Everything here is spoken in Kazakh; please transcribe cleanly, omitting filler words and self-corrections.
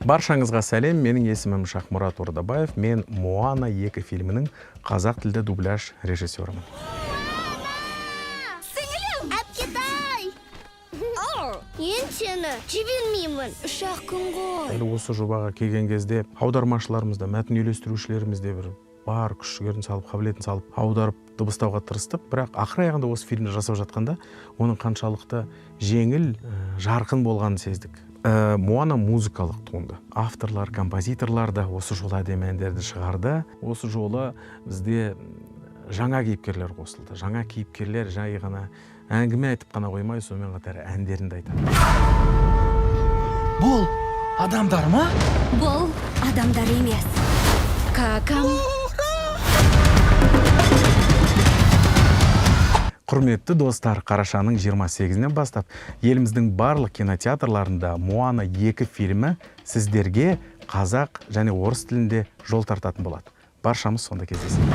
Баршаңызға сәлем, менің есімім Шахмұрат Ордабаев, мен Моана 2 фильмінің қазақ тілді дубляж режиссерімін. Сіңілім! Әпкетай! Мен сені жібермеймін. Үш-ақ күн ғой. Әлі осы жобаға келген кезде аудармашыларымыз да, мәтін үйлестірушілеріміз де бір бар күш жігерін салып, қабілетін салып, аударып дыбыстауға тырыстық. Бірақ ақыр аяғында осы фильмді жасап жатқанда оның қаншалықты жеңіл, жарқын болғанын сездік. Моана музыкалық туынды. Авторлар, композиторлар да осы жолы әдемі әндерді шығарды. Осы жолы бізде жаңа кейіпкерлер қосылды. Жаңа кейіпкерлер жай ғана әңгіме айтып қана қоймай, сонымен қатар әндерін де айтады. Бұл адамдар ма? Бұл адамдар емес. Какам. Құрметті достар, қарашаның 28-інен бастап еліміздің барлық кинотеатрларында Моана 2 фильмі сіздерге қазақ және орыс тілінде жол тартатын болады. Баршамыз сонда кездесейік.